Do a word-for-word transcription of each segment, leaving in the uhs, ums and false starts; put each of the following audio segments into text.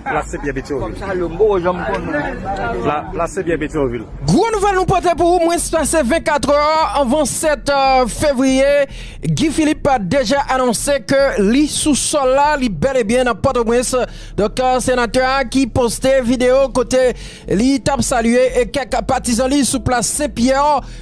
Plase pye Petyonvil. Pla-, plase pye Petyonvil. Gwo nouvèl nou pote pou ou, mwens pase vennkat è anvan sèt, euh, fevriye. Guy Philippe deja anonse ke li sou sòl la, li bèl e byen nan Pòtoprens. Donk, euh, senatè a ki poste videyo kote li t ap salye e kèk patizan li sou plas Sen Pyè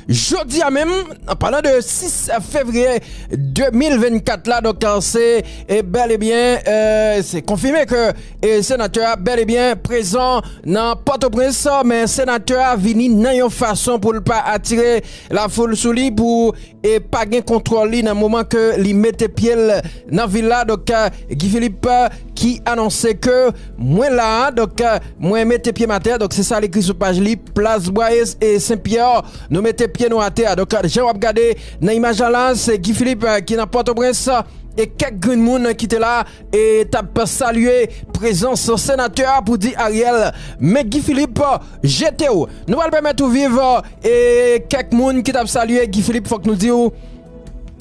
jodi a menm, an palan de sis fevriye de mil vennkat la. Donk, euh, se, e bèl e byen, euh, se konfime ke, e senatè a bèl e byen prezan nan Pòtoprens, men senatè a vini nan yon fason pou l pa atire lafoul sou li, pou e pa gen kontwòl li nan moman ke li mete pye l nan vil la. Donk, euh, Guy Philippe, euh, ki anonse ke mwen la, donk, euh, mwen mete pye m atè, donk se sa l ekri sou paj li, plas Bwayès e Sen Pyè, nou mete pye nou atè. Donk, euh, jan w ap gade nan imaj la la, se Guy Philippe, euh, ki nan Pòtoprens, euh, e kèk grenn moun ki te la, e t ap salye prezans senatè a pou di Ariel, men Guy Philippe, jete w. Nou pral pèmèt ou viv, e kèk moun ki t ap salye Guy Philippe, fòk nou di w,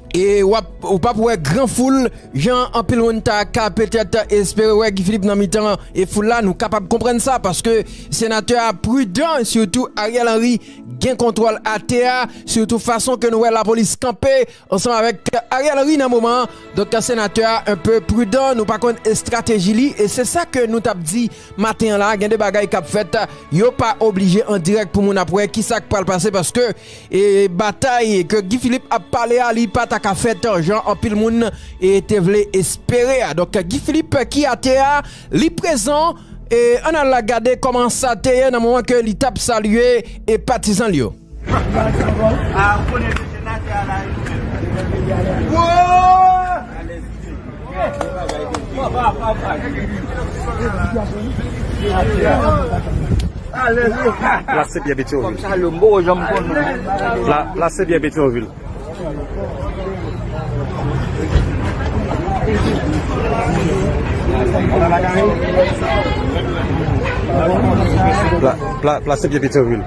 e w ap, ou p ap wè gran foul, jan anpil moun ta ka petèt espere wè Guy Philippe nan mitan e foul la, nou kapab konprann sa, paske senatè a pridan, sitou Ariel Henry gen kontwòl atè a, sitou fason ke nou wè lapolis kanpe ansanm avèk Ariel Henry nan moman an. Donk, senatè a enpe pridan, nou pa konn estrateji li, e se sa ke nou t ap di maten an la, gen de bagay k ap fèt, yo pa oblije an dirèk pou moun ap wè kisa k pral pase, paske, e, batay ke Guy Philippe ap pale a, li pa ta ka fèt jan anpil moun, e, te vle espere a. Donk, Guy Philippe ki atè a, li prezan, e, ann al la gade kòman sa te ye nan moman ke li t ap salye, e, patizan li yo. Plase pye Petyonvil. Pla-, plase pye Petyonvil. Pla-, pla-, plase pye Petyonvil.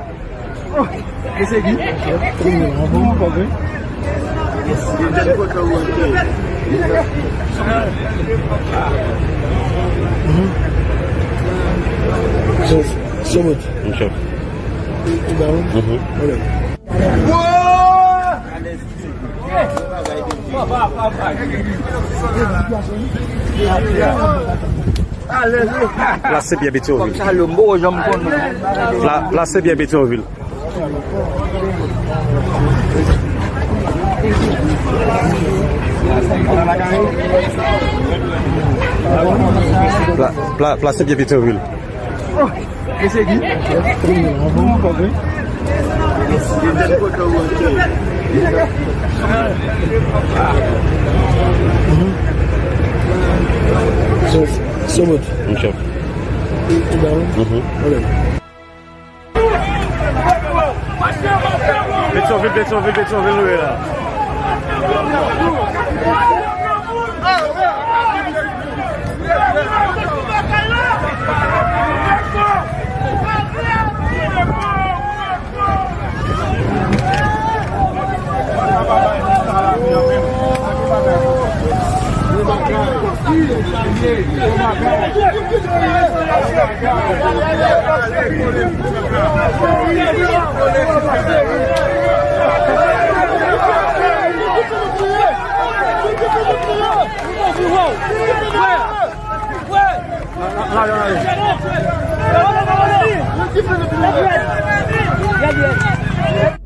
So, so much. Mhm. Plase pye Petyonvil. Pla-, plase pye Petyonvil. Pla-, pla-, plase pye Petyonvil. So, so much. Mhm. Petyonvil, Petyonvil, Petyonvil, nou ye la.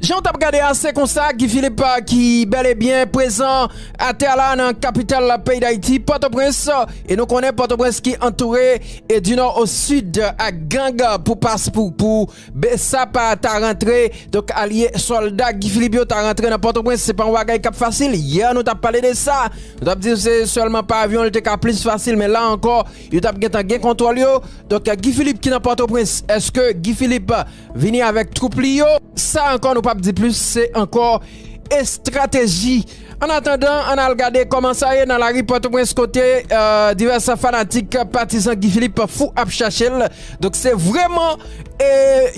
Jan w t ap gade a, se konsa Guy Philippe, euh, ki bèl e byen prezan atè la nan kapital peyi Dayiti, Pòtoprens. E nou konnen Pòtoprens ki antoure e di nò o sid ak gang pou pas, pou, pou BSAP ta rantre, donk alye sòlda Guy Philippe yo ta rantre nan Pòtoprens. Se pa yon bagay k ap fasil. Yè nou t ap pale de sa. Nou t ap di se sèlman pa avyon li te ka plis fasil, men la ankò, yo t ap gentan gen kontwòl yo. Donk, Guy Philippe ki nan Pòtoprens, èske Guy Philippe vini avèk twoup li yo? Sa ankò, nou p ap di plis, se ankò estrateji. An atandan, ann al gade kòman sa ye nan lari Pòtoprens kote, euh, divès fanatik, patizan Guy Philippe fou ap chache l. Donk, se vrèman, e,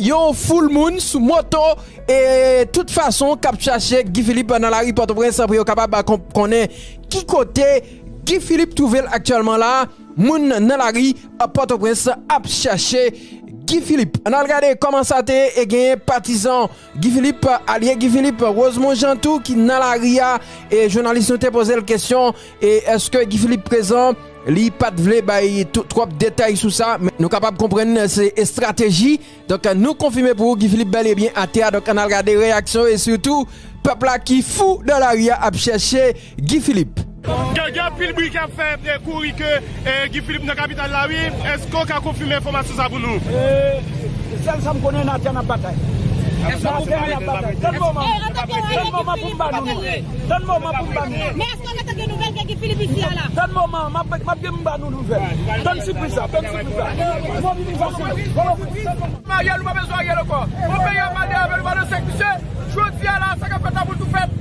yon foul moun sou moto, e, tout fason k ap chache Guy Philippe nan lari Pòtoprens pou yo kapab kon-, konnen ki kote Guy Philippe twouve l aktyèlman la. Moun nan lari Pòtoprens ap chache Guy Philippe. Ann al gade kòman sa te ye, e genyen patizan Guy Philippe, alye Guy Philippe, Rosemond Jean tou ki nan lari a, e jounalis nou te poze l kesyon, e èske Guy Philippe prezan? Li pa t vle bay tou, twòp detay sou sa, men nou kapab konprann se estrateji. Donk, nou konfime pou ou, Guy Philippe bèl e byen atè a. Donk, ann al gade reyaksyon e sitou pèp la ki fou nan lari a ap chèche Guy Philippe. Gen, gen anpil bri k ap fè, e, kouri ke, e, Guy Philippe nan kapital la, wi. Èske w ka konfime enfòmasyon sa pou nou? E, sèl sa m konnen, nan atè n ap batay. Nan atè n ap batay. Tann moman, tann moman pou m ba nou nouvèl. Tann moman pou m ba nou nouvèl. Men èske w gentan gen nouvèl ke Guy Philippe isi a la? Tann moman, m ap, m ap gen m ba nou nouvèl. Tann sipriz la, tann sipriz la. Mobilizasyon. Ariel, nou pa bezwen Ariel ankò. Bon, peyi a mal derape, nou pa nan sèk misye. Jodi a la, sa k ap fèt la pou l tou fèt.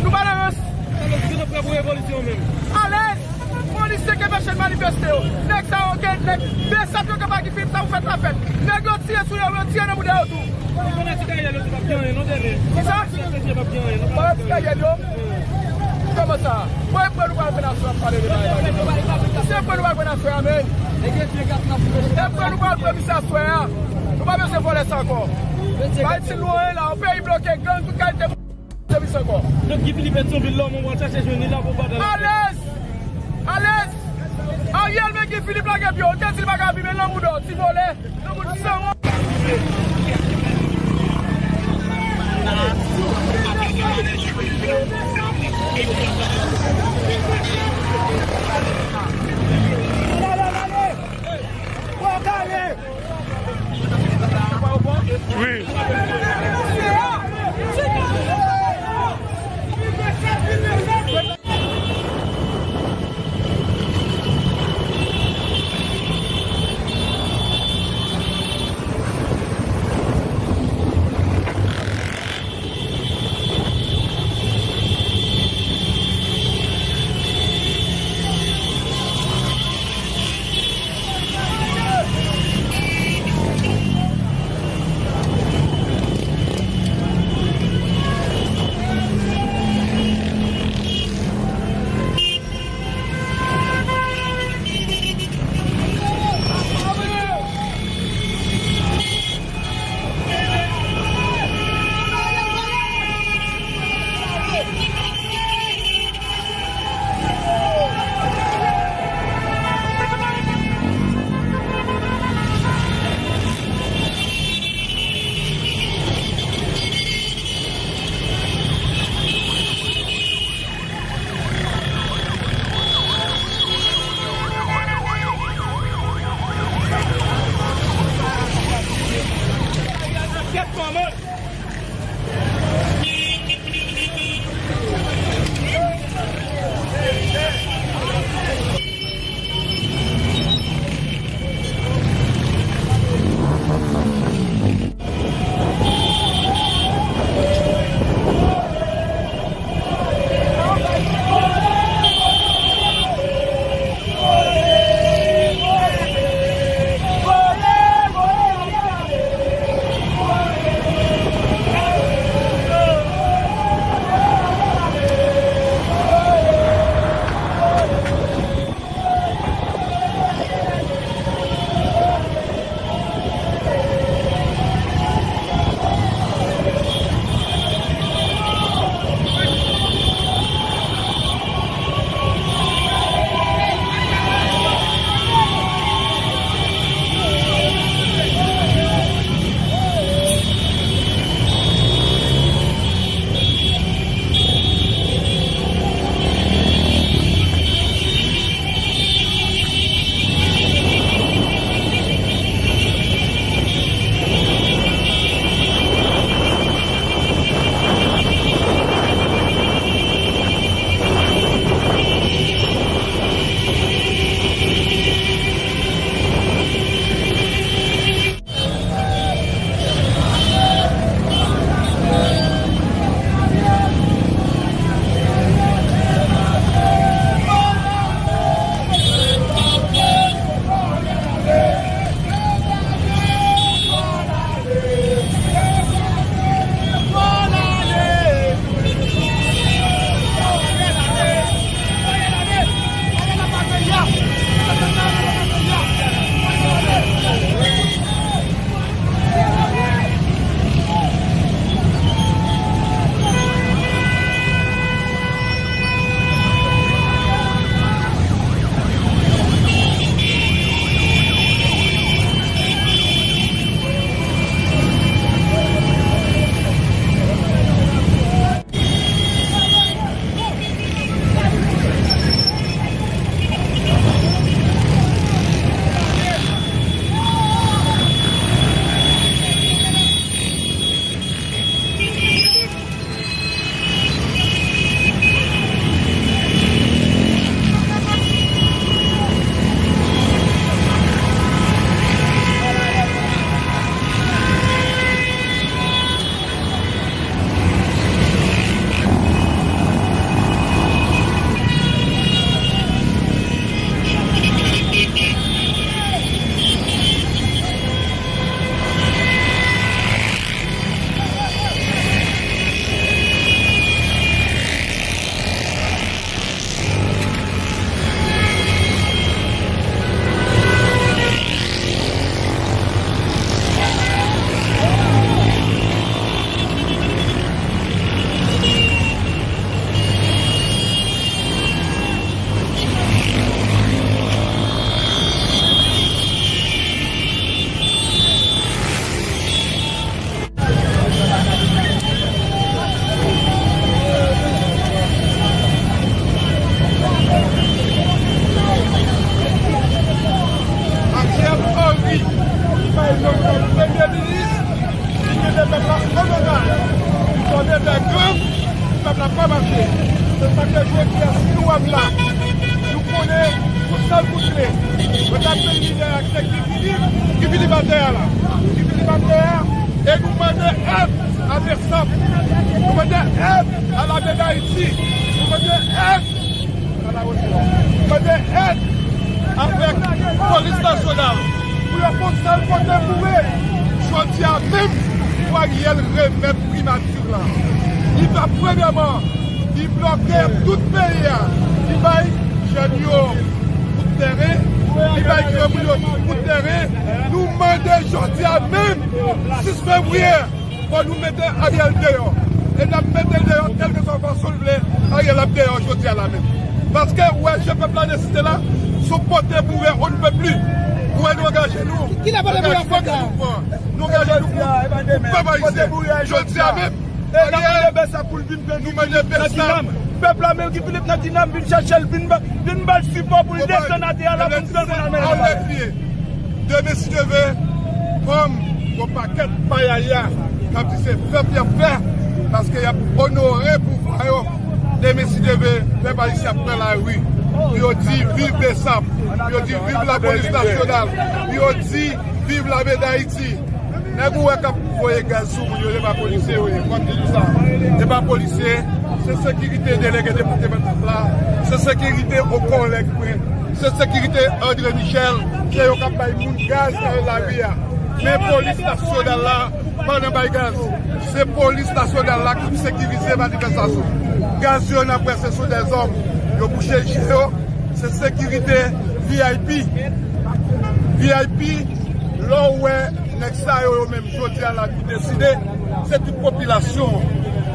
Nou pa nan rans. Alèz, nou prè pou revolisyon menm. Alèz! Polisye k anpeche n manifeste yo. Nèg sa yo, gen nèg besap yo, gen pa ki fim sa pou fèt la fèt. Nèg yo tire sou yo, yo tire nan bouda yo tou. Ou konnen ti kayèl yo tou p ap gen anyen non, Dèlè. Kisa? Ti kayèl yo p ap gen anyen non. Ti kayèl yo? Kòman sa? Mwen, mwen, nou pral pran aswè ap pale de bagay. Se mwen, nou pral pran aswè a, men. E mwen, nou pral pran misye aswè a. Nou pa bezwen vòlè sa ankò. Pa itil nou anyen la. Yon peyi bloke, gang, tout kalite. Depi se ankò. Donk, Guy Philippe Pétyonvil, lòm ou pral chache jwenn li la pou batay la. Alèz! Alèz! Ariel, men Guy Philippe lage pye w. Ou te di l pa ka vin, men lanmou dò, ti vòlè. Lanmou di sanwon. Wi. Mache. Se sa k fè jodi a, si nou wè m la, nou konnen tout sa l koute. Mwen t ap fè lidè ak se Guy Philippe, Guy Philippe atè a la. Guy Philippe atè a, e nou mande èd a Bessap. Nou mande èd a Lame Dayiti. Nou mande èd a la Resistance. Mande èd avèk polis nasyonal pou yo konn sa l pote boure. Jodi a menm, pou Ariel remèt primati la. Li va premyèman, li bloke tout peyi a. Li bay jèn yo kout tèren, li bay granmoun yo kout tèren. Nou mande jodi a menm, sis fevriye, fò nou mete Ariel deyò. E n ap mete l deyò, kèlkeswa fason l vle, Ariel ap deyò jodi a la menm. Paske, ou wè, jan pèp la deside la, se yon pote boure on ne peut plus. Ou wè, nou angaje nou. Ki la pote boure an fòt la? Nou angaje nou pou, pou pèp ayisyen. Jodi a menm, e n ap mande Bessap pou l vin fè Guy Philippe nan Dinam. Pèp la menm, Guy Philippe nan Dinam, vin chèche l, vin ba, vin ba l sipò pou l desann atè a la, pou l fè l konn al mennen. Demen si Dye vle, kòm yon pakèt payaya k ap di se pèp y ap fè, paske y ap onore pouvwa yo. Demen si Dye vle, pèp ayisyen ap pran lari pou yo di viv Bessap, pou yo di viv lapolis nasyonal, pou yo di viv Lame Dayiti. Nèg ou wè k ap voye gaz sou moun yo, se pa polisye yo ye. Fò m di nou sa. Se pa polisye, se sekirite delege depatmantal la, se sekirite yon kòlèg mwen, se sekirite André Michel, se yo k ap bay moun gaz nan lari a. Men polis nasyonal la pa nan bay gaz. Se polis nasyonal la k ap sekirize manifestasyon. Gaz yo n ap wè se sou dèzòm. Yo bouche je yo, se sekirite V I P. V I P, lè w wè nèg sa yo, yo menm, jodi a la, nou deside, se tout popilasyon an.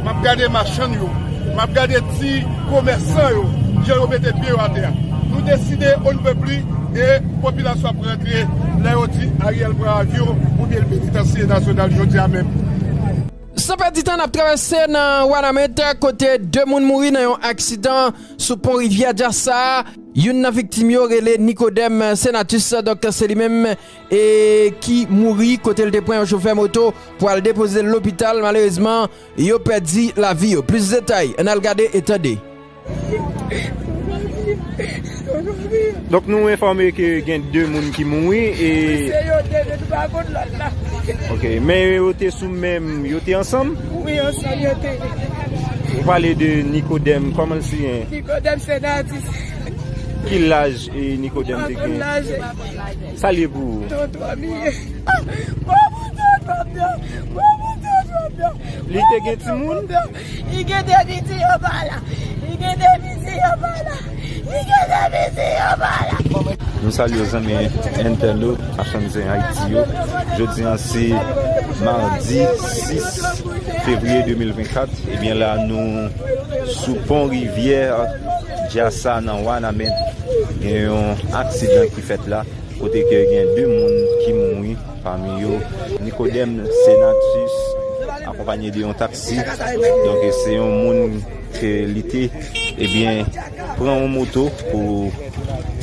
M ap gade machann yo, m ap gade ti komèsan yo, jan yo mete pye yo atè a. Nou deside, on ne peut plus, e popilasyon ap rantre lè yo di Ariel pran avyon oubyen l penitansye nasyonal jodi a menm. San pèdi tan, n ap travèse nan Wanament, kote de moun mouri nan yon aksidan sou pon rivyè Jasa. Youn nan viktim yo rele Nicodème Senatus, donk se li menm, e, ki mouri kote l te pran yon chofè moto pou al depoze l lopital. Malerezman, yo pèdi lavi yo. Plis detay, ann al gade e tande. Donk, nou enfòme ke gen de moun ki mouri e... Se yo de, men nou pa konn lòt la. Ok, men yo te sou menm, yo te ansanm? Wi, ansanm yo te ye. Ou pale de Nicodème, kòman l siyen? Nicodème Senatus. Ki laj, e, Nicodème te gen? Pa konn laj. Sa l ye pou ou? Tonton li ye. Li te gen timoun? Li gen de piti, yo pa la. Li gen de piti, yo pa la. Li gen de piti, yo pa la. Nou salye zanmi entènot H M Z Haïti yo. Jodi a se madi sis fevriye de mil vennkat. Ebyen, la nou sou pon rivyè Jasa nan Wanament. Gen yon aksidan ki fèt la, kote ke gen de moun ki mouri, pami yo Nicodème Senatus, akonpanye de yon taksi. Donk, se yon moun ke li te, ebyen, pran yon moto pou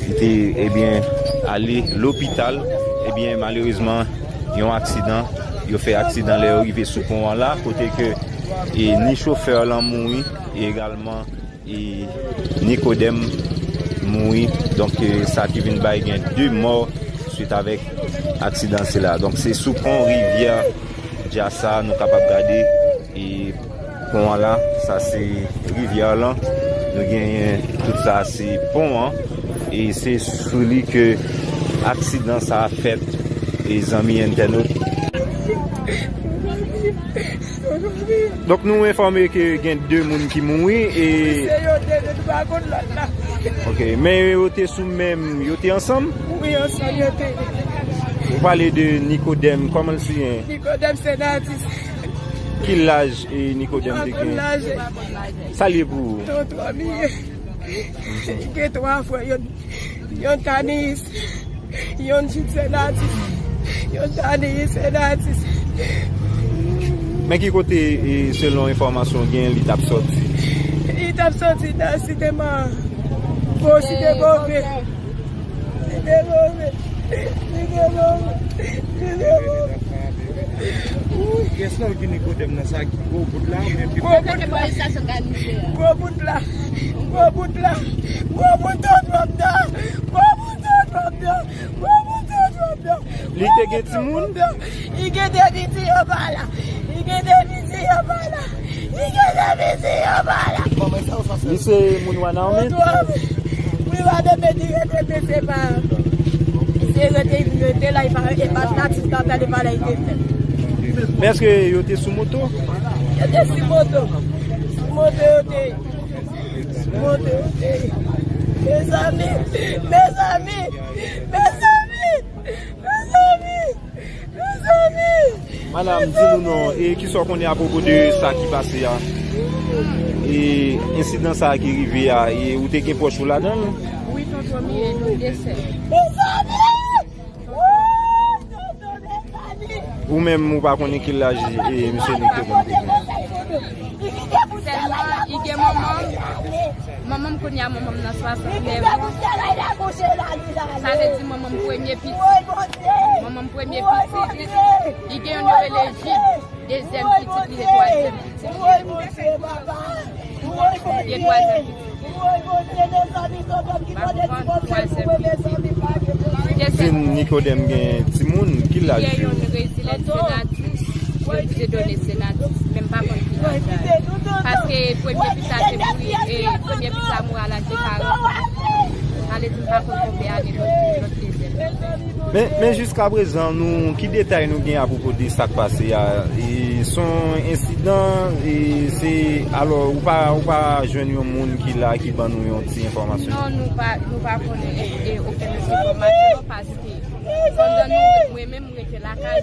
li te, ebyen, ale lopital. Ebyen, malerezman, yon aksidan, yo fè aksidan lè yo rive sou pon an la, kote ke, e, ni chofè lan mouri, e egalman, e, Nicodème mouri. Donk, e, sa ki vin bay gen de mò swit avèk aksidan sila. Donk, se sou pon rivyè Jasa nou kapab gade, e, pon an la, sa se rivyè lan. Nou genyen tout sa, se pon an. E se sou li ke aksidan sa a fèt, e zanmi entènot. Donk, nou enfòme ke gen de moun ki mouri e... Se yo de, men nou pa konn lòt la. Ok, men yo te sou menm, yo te ansanm? Wi, ansanm yo te. Ou pale de Nicodème, kòman l siyen? Nicodème Senatus. Ki laj, e, Nicodème te gen? Pa konn laj. Sa l ye pou ou? Tonton li ye. Li gen twa frè, youn, youn Tanis, youn Jude Senatus, youn Tanis Senatus. Men ki kote, e, selon enfòmasyon gen, li t ap sòti? Li t ap sòti nan Site Man, bò Site Bove. Site Bove. Site Bove. Site Bove. Kiyès nan ki Nikodèm nan, sa ki gwo bout la oubyen pi gwo bout la? Gwo bout la. Gwo bout la. Gwo bout tout wap dan. Gwo bout tout wap dan. Gwo bout tout wap dan. Li te gen timoun? Li gen de piti yo pa la. Li gen de piti yo pa la. Li gen de piti yo pa la. Li se moun Wanament? Wi, Wanament, li rete, men se pa, se rete, li rete la, li pa, li pa natif la, li pa la, li te fèt. Men èske yo te sou moto? Yo te sou moto. Sou moto yo te ye. Sou moto yo te ye. Mezanmi, mezanmi, mezanmi, mezanmi, mezanmi. Madanm, di nou non, e kisa w konnen apwopo de sa ki pase a? E ensidan sa a ki rive a, e ou te gen pwòch ou ladan l? Wi, tonton, m ye, nou de sè. Mezanmi! Ou menm, ou pa konnen ki laj, e, misye Nikodèm te gen? Sèlman, li gen manman m. Manman m kounye a, manman m nan swasannèf an. Sa vle di manman m premye pitit. Manman m premye pitit. Li gen youn yo rele Jid. Dezyèm pitit li, se twazyèm pitit. Woy, Bondye, papa. Woy, Bondye. Woy, Bondye, mezanmi, tonton ki mande ti konsèy pou mwen, mezanmi, pa gen. Di Nikodèm gen timoun, ki laj yo? Gen youn Rezilèt Senatus, youn Dieudonné Senatus, men m pa konn ki laj yo. Paske premye pitit la te mouri, e premye pitit la mouri a laj de karant an. Sa vle di m pa konn konbyen ane lòt, lòt dezyèm. Men, men jiskaprezan, nou, ki detay nou gen apwopo de sa k pase a? E, se yon ensidan, e, se, alò, ou pa, ou pa jwenn yon moun ki la ki ban nou yon ti enfòmasyon? Non, nou pa, nou pa konnen, e, e, okenn enfòmasyon, paske pandan nou, mwen menm, mwen rete lakay,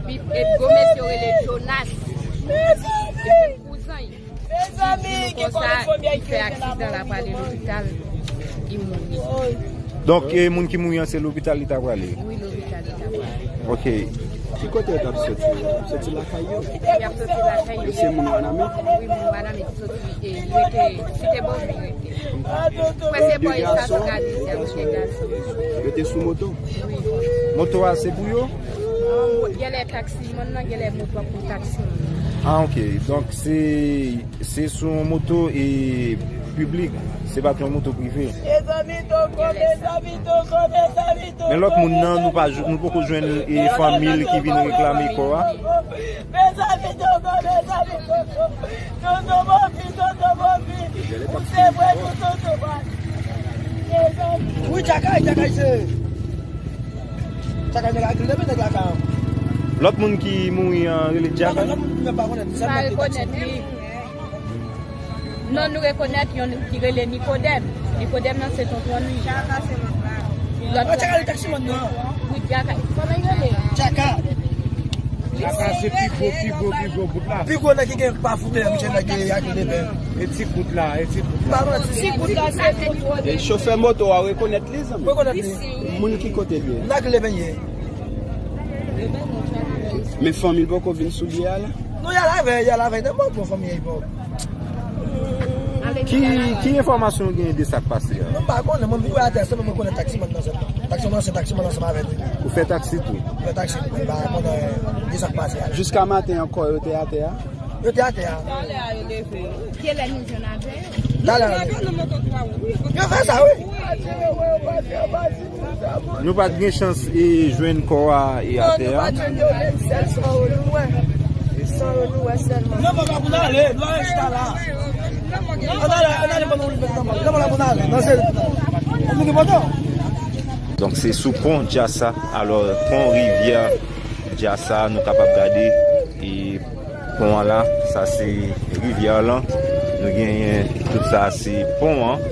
pi, e, gwo mesye yo rele Jonas, e, kouzen. Mezanmi, gen konn fanmi a ki fè aksidan la, pral lopital, li mouri. Donk, e, moun ki mouri an, se lopital li ta prale? Wi, lopital li ta prale. Ok. Ki kote yo t ap soti? Yo t ap soti lakay yo? Wi, y ap soti lakay yo. Yo se moun Wanament? Wi, moun Wanament ki soti, e, yo rete Site Bòvin, yo rete. Mwen se bò estasyon Gadiz, y ap rete gason. Yo te sou moto? Wi. Moto a se pou yo? Genlè taksimann nan, genlè moto a pou taksimann nan. Ah, ok. Donk, se, se sou yon moto, e, piblik. Se pa t yon moto prive. Mezanmi, Tongo, mezanmi, Tongo, mezanmi, Tongo. Men lòt moun nan, nou pa, nou poko jwenn, e, fanmi l ki vin reklame kò a. Mezanmi, Tongo, mezanmi, Tongo. Tonton Bòfi, Tonton Bòfi. Ou se vre, tonton Bòfi. Wi, Djaka, Djaka, se. Djaka, nèg la, nèg la, nèg la, ka. Lòt moun ki mouri an rele Djaka? Non, lòt moun ki menm pa konnen. Pa rekonèt li. Non, nou rekonèt youn ki rele Nikodèm. Nikodèm nan se tonton li. Djaka se lòt la. Lòt la. Djaka li taksimann nan. Wi, Djaka. Kòman li rele? Djaka. Djaka se pi gwo, pi gwo, pi gwo bout la. Pi gwo nan ki gen pa foute misye nan gen ak leben. E ti bout la, e ti bout la. Ti bout la se tonton. E chofè moto a rekonèt li, zanmi? Rekonèt li. Moun ki kote li ye? Nan ki leben ye? Men fanmi l poko vin sou li a la? Non, y al avè, y al avè, nan mòg fanmi a epòk. Ki, ki enfòmasyon w gen de sa k pase a? Non, m pa konnen, mwen m rive atè sèlman, mwen konnen taksimann nan sèlman. Taksimann nan se taksimann ansanm avè li. Ou fè taksi tou? Mwen fè taksi, mwen pa konnen de sa k pase a. Jiska maten ankò, yo te atè a? Yo te atè a. Talè a yo leve. Kilè nou jwenn avè yo? Talè a yo leve. Yo fè sa, wi. Nou pa t gen chans, e, jwenn kò a, e, atè a. Non, nou pa t jwenn yon sèl san yo nou wè. San yo nou wè sèlman. Nan mòg la pou n ale, nou al chita la. Ann ale, ann ale, pandan w rive nan mòg la pou n ale. Nan se, nou gen moto. Donk, se sou pon Djasa, alò, pon rivyè Djasa, nou kapab gade, e, pon an la, sa se rivyè lan. Nou genyen tout sa, se pon an.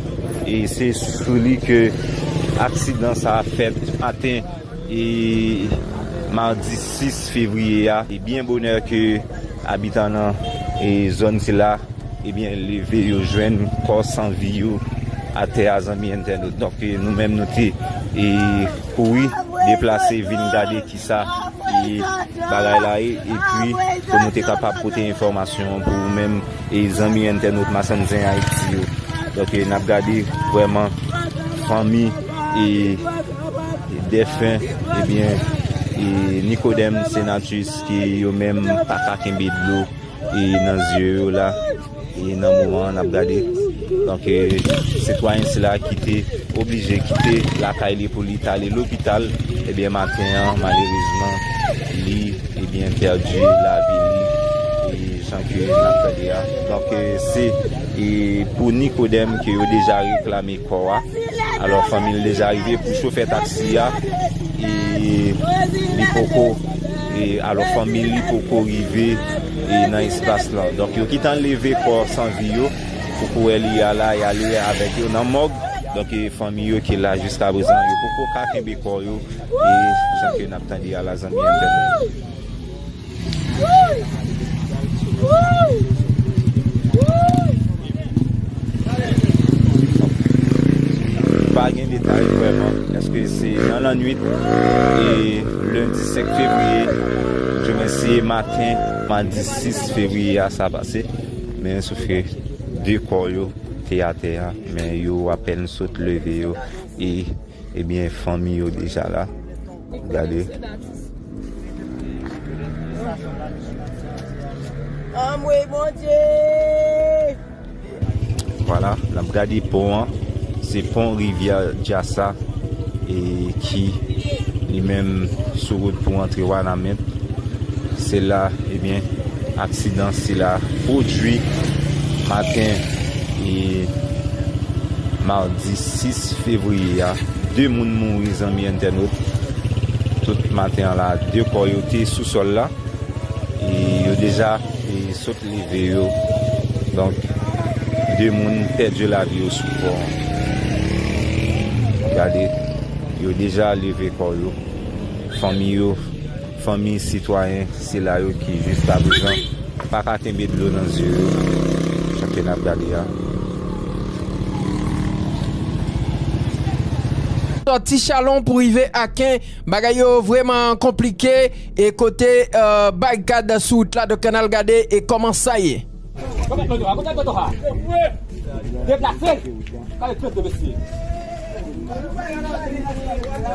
E se sou li ke aksidan sa a fèt maten, e, madi sis fevriye a. E byen bonè ke abitan nan, e, zòn sila, ebyen, leve, yo jwenn kò san vi yo atè a, zanmi entènot. Donk, e, nou menm, nou te, e, kouri, deplase, vin gade kisa, e, bagay la ye, epi pou nou te kapab pote enfòmasyon an pou ou menm, e, zanmi entènot Masann Zen Ayiti yo. Donk, e, n ap gade vrèman fanmi, e, e, defen, ebyen, E Nikodèm Senatus ki yo menm pa ka kenbe dlo e nan zye yo la, e nan moman an n ap gade. Donk, e, sitwayen sila ki te oblije kite lakay li pou li t ale lopital, ebyen, maten an, malerezman, li, ebyen, pèdi lavi li, e jan ke n ap tande a. Donk, e, se, e, pou Nikodèm ke yo deja reklame kò a. Alò, fanmi l deja rive pou chofè taksi a, e li poko, e alò, fanmi li poko rive, e nan espas lan. Donk, yo gentan leve kò san vi yo, pou kourè li a la, y ale avèk yo nan mòg. Donk, e fanmi yo ki la jiska prezan, yo poko ka kenbe kò yo, e jan ke n ap tande a la, zanmi entènot. Pa gen detay vrèman, èske se nan lannwit, e lendi senk fevriye, Dye mèsi, maten madi sis fevriye a sa pase. Men sof ke de kò yo te atè a, men yo apèn sot leve yo, e, ebyen, fanmi yo deja la. Gade. Anmwey, Bondye! Vwala, n ap gade pon an. Se pon rivyè Dyasa, e ki li menm sou wout pou antre Wanament. Se la, ebyen, aksidan sila pwodui maten, e, madi sis fevriye a. De moun mouri, zanmi entènot. Tout maten an la, de kò yo te sou sòl la. E yo deja, e, sot leve yo. Donk, de moun pèdi lavi yo sou pon an. Gade, yo deja leve kò yo. Fanmi yo, fanmi sitwayen sila yo ki jiska prezan pa ka kenbe dlo nan zye yo, jan ke n ap gade a. Sòti Chalon pou rive Aken, bagay yo vrèman konplike, e kote, e, barikad sou wout la, donk ann al gade e kòman sa ye.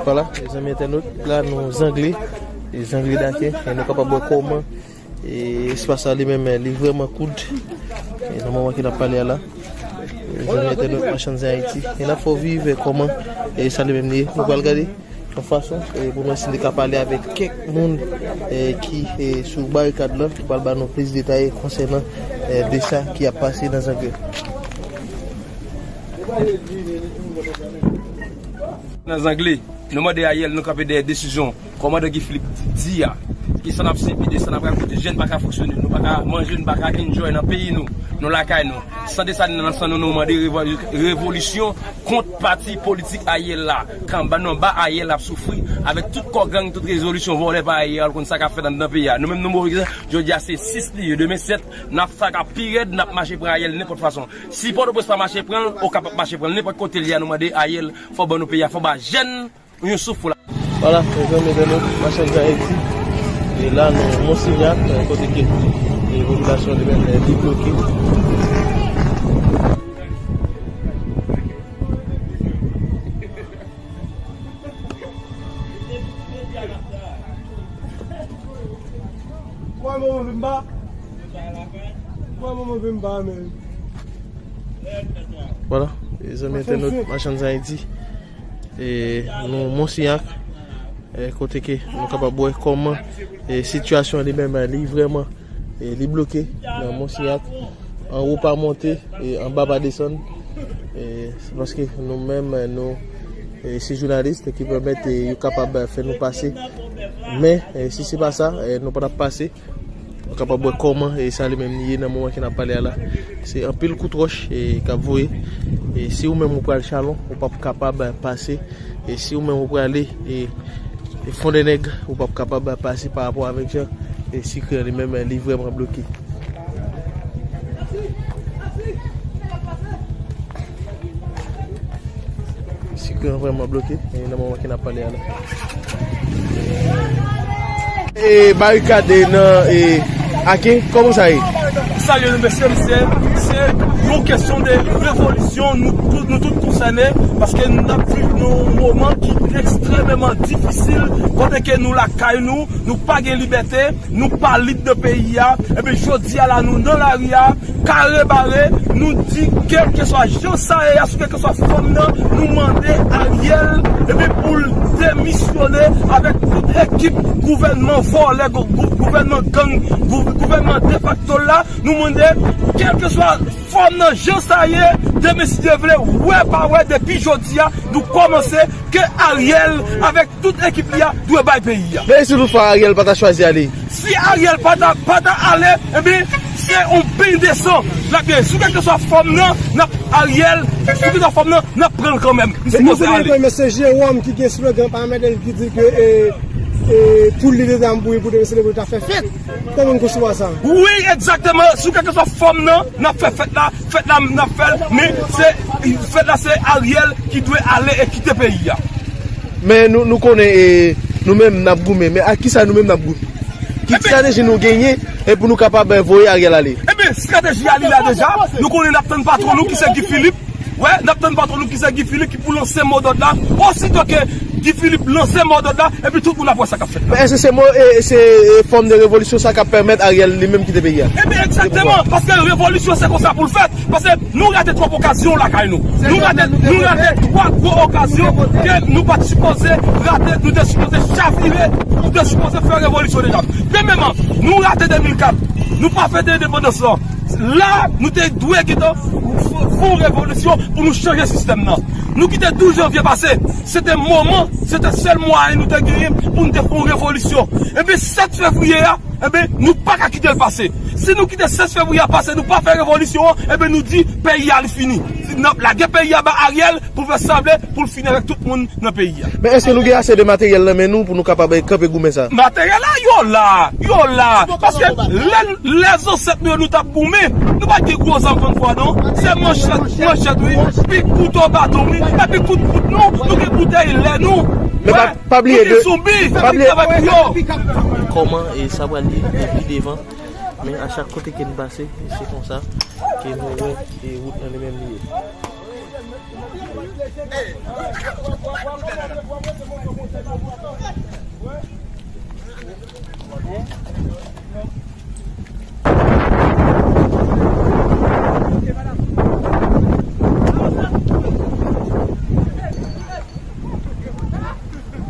Vwala, mezanmi entènot, la nou zangle, e zangle Aken, e nou kapab wè kòman, e espas la li menm, li vrèman koud, e nan moman ke n ap pale a la, e zanmi entènot Machann Zen Ayiti, e n ap fè w viv kòman, e sa li menm li ye, nou pral gade yon fason, e pou nou esi de ka pale avèk kèk moun, e ki, e sou barikad la, ki pral ba nou plis detay konsènan, e de sa ki ap pase nan zangle. Nan zangle, nou mande Ariel, nou kanpe dèyè desizyon kòmandan Guy Philippe di a. Ki sa n ap sibi, de sa n ap rakonte, jèn pa ka fonksyone, nou pa ka manje, nou pa ka enjoy nan peyi nou, nou lakay nou. San Desalin nan san nou, nou mande revol-, revolisyon kont pati politik Ariel la. Kan ba nou ba Ariel ap soufri avèk tout kò gang, tout rezolisyon vòlè pa Ariel, konn sa k ap fèt anndan peyi a. Nou menm nou mobilize, jodi a se sis li ye, demen sèt, n ap sa k ap pi rèd, n ap mache pran Ariel nenpòt fason. Si Pòtoprens pa mache pran l, Okap ap mache pran l. Nenpòt kote l ye a, nou mande Ariel, fò ban nou peyi a, fò ba jèn yon souf pou la. Vwala, mezanmi entènot, Machann Zen Ayiti. E la, nou Monsignac, e kote ke, e popilasyon li menm, e li bloke. Wè, mwen, mwen, mwen, mwen. Vwala, e zanmi entènot, Machann Zen Ayiti. E nou Monsignac, e kote ke nou kapab wè kòman, e sitiyasyon li menm, li vrèman, e li bloke nan Monsignac. Anwo pa monte, e anba pa desann. E se paske nou menm, nou, e se jounalis ki pèmèt, e yo kapab fè nou pase. Men, e si se pa sa, e nou pa t ap pase. Nou kapab wè kòman, e sa li menm li ye nan moman ke n ap pale a la. Se anpil kout wòch, e k ap voye. E si ou menm ou pral Chalon, ou p ap kapab, e pase. E si ou menm ou prale, e, e Fondènèg, ou p ap kapab, e pase pa rapò avèk jan, e sikre an li menm, e li vrèman bloke. Sikre an vrèman bloke, e nan moman ke n ap pale a la. E barikad, e nan, e Aken, kòman sa ye? Salye nou mesye, mesye, se yon Yon kesyon de revolisyon, nou tout, nou tout konsène, paske n ap viv nan yon moman ki ekstrèmeman difisil, kote ke nou lakay nou, nou pa gen libète, nou pa lib nan peyi a. Epi jodi a la, nou nan lari a, kare bare, nou di kèlkeswa jan sa ye a, sou kèlkeswa fòm nan, nou mande Ariel, epi pou l demisyone avèk tout ekip gouvènman vòlè, gou-, gou-, gouvènman gang, gou-, gouvènman defakto la, nou mande kèlkeswa fòm nan jan sa ye, demen si Dye vle, wè pa wè, depi jodi a, nou kòmanse ke Ariel avèk tout ekip li a dwe bay peyi a. Men si toutfwa Ariel pa ta chwazi ale? Si Ariel pa ta, pa ta ale, ebyen, se yon beny de san l ap gen. Sou kèlkeswa fòm nan, n ap Ariel, sou kèlkeswa fòm nan, n ap pran l kanmenm. Li sipoze ale. Men nou konnen ke mesye Jerome ki gen slogan pa mèt ki di ke, e, e, poul li te dam pou li pou demen si Dye vle ta fè fèt. Kòman n konsevwa sa? Wi, egzakteman. Sou kèlkeswa fòm nan, n ap fè fèt la, fèt la, n ap fè l, men se, fèt la, se Ariel ki dwe ale e kite peyi a. Men nou, nou konnen, e, nou menm n ap goumen, men ak kisa nou menm n ap goumen? Ki estrateji nou genyen, e pou nou kapab, e, voye Ariel ale? Ebyen, estrateji a li la deja. Nou konnen n ap tann patwon nou ki se Guy Philippe. Wè, n ap tann patwon nou ki se Guy Philippe ki pou lanse modòd la. Osito ke Guy Philippe lanse modòd la, epi tout moun ap wè sa k ap fèt la. Men èske se mo-, e, se, e, fòm de revolisyon sa k ap pèmèt Ariel li menm kite peyi a? Ebyen, egzakteman, paske revolisyon se konsa pou l fèt. Paske nou rate twòp okazyon lakay nou. Nou rate, nou rate twa gwo okazyon ke nou pa t sipoze rate, nou te sipoze chavire, nou te sipoze fè revolisyon deja. Premyèman, nou rate de mil kat, nou pa fete endepandans lan. La, nou te dwe gentan fè yon revolisyon pou nou chanje sistèm nan. Nou kite douz janvye pase, se te moman, se te sèl mwayen nou te genyen pou nou te fè yon revolisyon. Epi sèt fevriye a, ebyen, nou pa ka kite l pase. Si nou kite sèt fevriye a pase, nou pa fè revolisyon an, ebyen, nou di peyi a li fini. Si n ap lage peyi a ba Ariel pou l fè sa l vle, pou l fini avèk tout moun nan peyi a. Men èske nou gen ase de materyèl nan men nou pou nou kapab kanpe goumen sa? Materyèl la, yo la, yo la. Paske lè, lè zansèt nou yo nou t ap goumen, nou pa t gen gwo zam fann fwa non. Se manchèt, manchèt wi, pik kouto baton wi, epi kout poud nou, nou gen boutèy lè nou. Men pa, pa bliye de, pa bliye. Kòman e sa pral ye pi devan, men a chak kote ke n pase, se konsa ke nou wè e wout nan li menm li ye.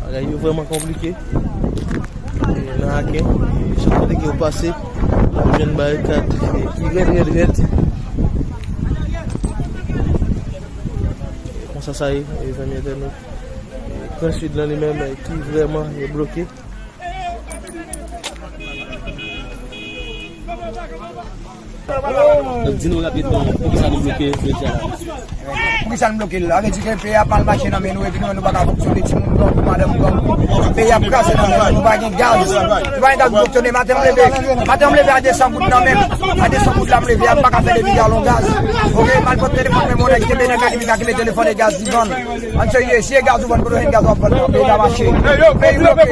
Bagay yo vrèman konplike. Nan Aken, chak kote ke w pase, w ap jwenn barikad ki rèd, rèd, rèd. Konsa sa ye, e, zanmi entènot. E, Gran Sid lan li menm, e, ki vrèman, e, bloke. Donk, di nou rapidman, poukisa nou bloke jodi a la? Poukisa nou bloke l? Sa vle di ke peyi a pa al mache nan men nou, epi nou menm nou pa ka fonksyone, timoun gang, madanm gang. Peyi a ap kraze nan men nou, nou pa gen gaz. Nou pa gen gaz pou fonksyone. Maten m leve, maten m leve a de san goud nan men m. A de san goud la m leve a, m pa ka fè de vidyo a lon gaz. Oke, m al pot telefòn men m, yon nèg kenbe nan kay li, ki mete telefòn e gaz li vann. Ann serye, si e gaz ou vann, kote w jwenn gaz w ap vann, peyi a mache. Peyi bloke.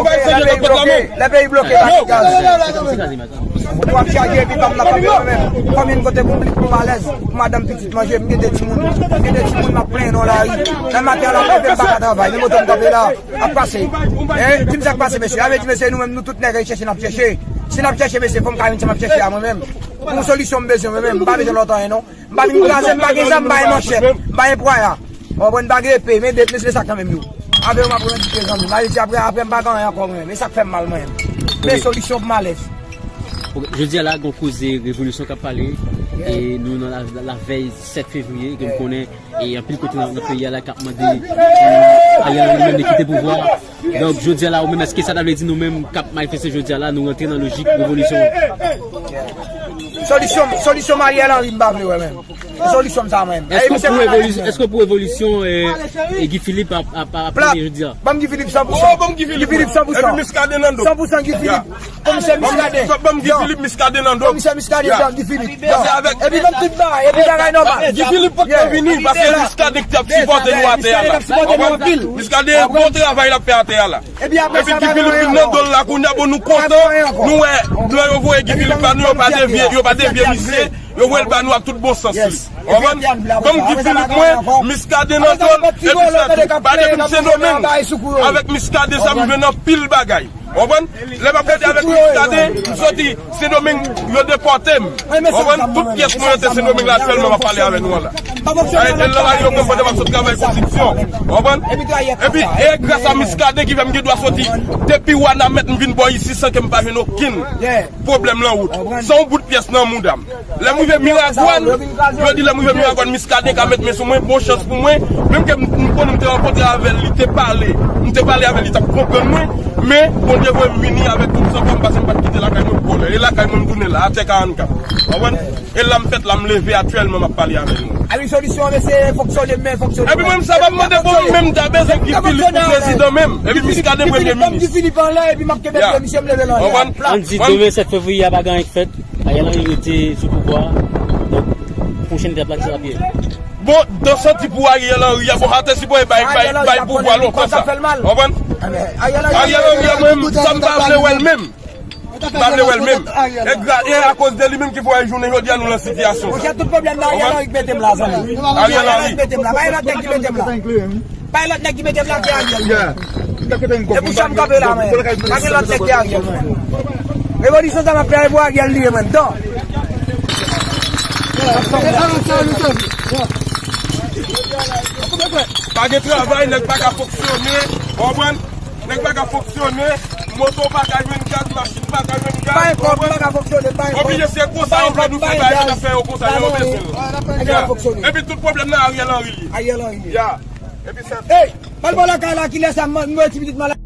Oke, lè peyi bloke, lè peyi bloke, pa gen gaz. Moto ap chaje epi pa m nan kanpe mwen menm. Konbyen kote pou m, pou m alèz, pou madanm pitit manje, m gen de timoun. M gen de timoun m ap plenyen nan lari. Nan maten an la m leve m pa ka travay, men moto m kanpe la, ap pase. Hein, di m sa k pase mesye. Sa vle di mesye nou menm nou tout nèg al chèche n ap chèche. Si n ap chèche mesye, fò m ka jwenn sa m ap chèche a mwen menm. Pou yon solisyon m bezwen mwen menm, m pa bezwen lòt anyen non. M pa vin kraze, m pa gen zam, m pa gen manchèt, m pa gen pwaya. Ou konprann, m pa gen epe, men de plis, men sa kanmenm yo. Avè yo m ap revendiке zanmi. M a di apre, apre m pa gen anyen ankò mwen menm. E sa k fè m mal mwen menm. Men solisyon pou m alèz. Ok, jodi a la, gon koze revolisyon k ap pale. E nou nan la, la, lavèy sèt fevriye, ke m konnen, e anpil kote nan, nan peyi a la k ap mande, e, Ariel Henry menm li kite pouvwa. Donk, jodi a la, ou menm, èske sa ta vle di nou menm k ap manifeste jodi a la, nou rantre nan lojik revolisyon? Solisyon, solisyon Ariel Henry, m pa vle wè menm. Se solisyon m sa mwen. Èske w pou evolisyon, èske w pou evolisyon, e, e Guy Philippe ap, ap, ap premye jodi a? Ban m Guy Philippe san pou san. Oh, ban m Guy Philippe. Guy Philippe san pou san. Epi Muscadin nan do. San pou san Guy Philippe. Komisè Muscadin. Ban m Guy Philippe, Muscadin nan do. Komisè Muscadin, Guy Philippe. Epi ban m tout bagay, epi bagay nòmal. Guy Philippe pa t vini, paske Muscadin ki t ap sipòte nou atè a la. Muscadin, bon travay l ap fè atè a la. Epi Guy Philippe vin nan do l la, kounye a bon nou kontan, nou wè, lè yo voye Guy Philippe la, nou yo pa devye, yo pa devye misye. Yo voye l ba nou ak tout bon sans li. Ou konprann? Ban m Guy Philippe mwen, Muscadin nan do l, epi sa tou. Pa depi m Sendomeng, avèk Muscadin sa m jwenn anpil bagay. Ou konprann? Lè m ap gade avèk Muscadin, m soti Sendomeng, yo depòte m. Ou konprann? Tout pyès mwen rete Sendomeng la aktyèlman m ap pale avè nou an la. E, e nan lari yo konn pandan m ap sot travay konstriksyon. Ou konprann? Epi e gras a Muscadin ki fè m gen dwa soti depi Wanament m vin bò isi san ke m pa jwenn okenn pwoblèm nan wout. Se yon bout pyès nan mouda m. Lè m rive Miragwàn, yo di lè m rive Miragwàn, Muscadin ka met men sou mwen, bon chans pou mwen. Menm ke m, m konnen m te rankontre avè l, li te pale, m te pale avè l, li t ap konprann mwen. Men, Bondye voye m vini avèk tout zanfan m, paske m pa t kite lakay mwen pou bonè. E lakay mwen m tounen la, atè karannkat. Ou konprann? E la m fèt la, m leve aktyèlman, m ap pale avè nou. A wi, solisyon an, mesye, fonksyone, men fonksyone. Epi mwen, m sa pa mande bon, men m ta bezwen Guy Philippe pou prezidan menm. Epi Muscadin premye minis. Guy Philippe anlè, epi m ap kenbe pye misye, m leve l anlè. Ou konprann? Ann di demen sèt fevriye a pa gen anyen k fèt. Ariel Henry rete sou pouvwa a. Donk, pwochèn etap la, ki se ap ye? Bon, dan santi pou Ariel Henry a, bon, atè si pou bay, bay, bay pouvwa lontan sa. Ou konprann? Ariel Henry a, mwen, sa m pa vle wè l menm. M pa vle wè l menm. E gra-, e akoz de li menm ki fè jounen jodi a nou nan sitiyasyon sa. Monchè, tout pwoblèm nan Ariel Henry k mete m la, zanmi. Ariel Henry. Ariel Henry k mete m la. Pa gen lòt nèg ki mete m la. Pa gen lòt nèg ki mete m la, se Ariel. E pou sa m kanpe la, men. Pa gen lòt nèg, se Ariel, men. Revolisyon sa m ap fè, e pou Ariel li ye, men. Tan. Pa gen travay, nèg pa ka fonksyone. Ou konprann? Nèg pa ka fonksyone. Moto pa ka jwenn gaz, machin pa ka jwenn gaz. Ou konprann? Oblije se konsa yo vle nou fè bagay, nou fè yo konsa, yo bezwen. Epi tout pwoblèm nan Ariel Henry li ye. Ariel Henry. Ya. Epi sa. Hey, pa l bò lakay la, kilè sa, m, m, ti pitit malad.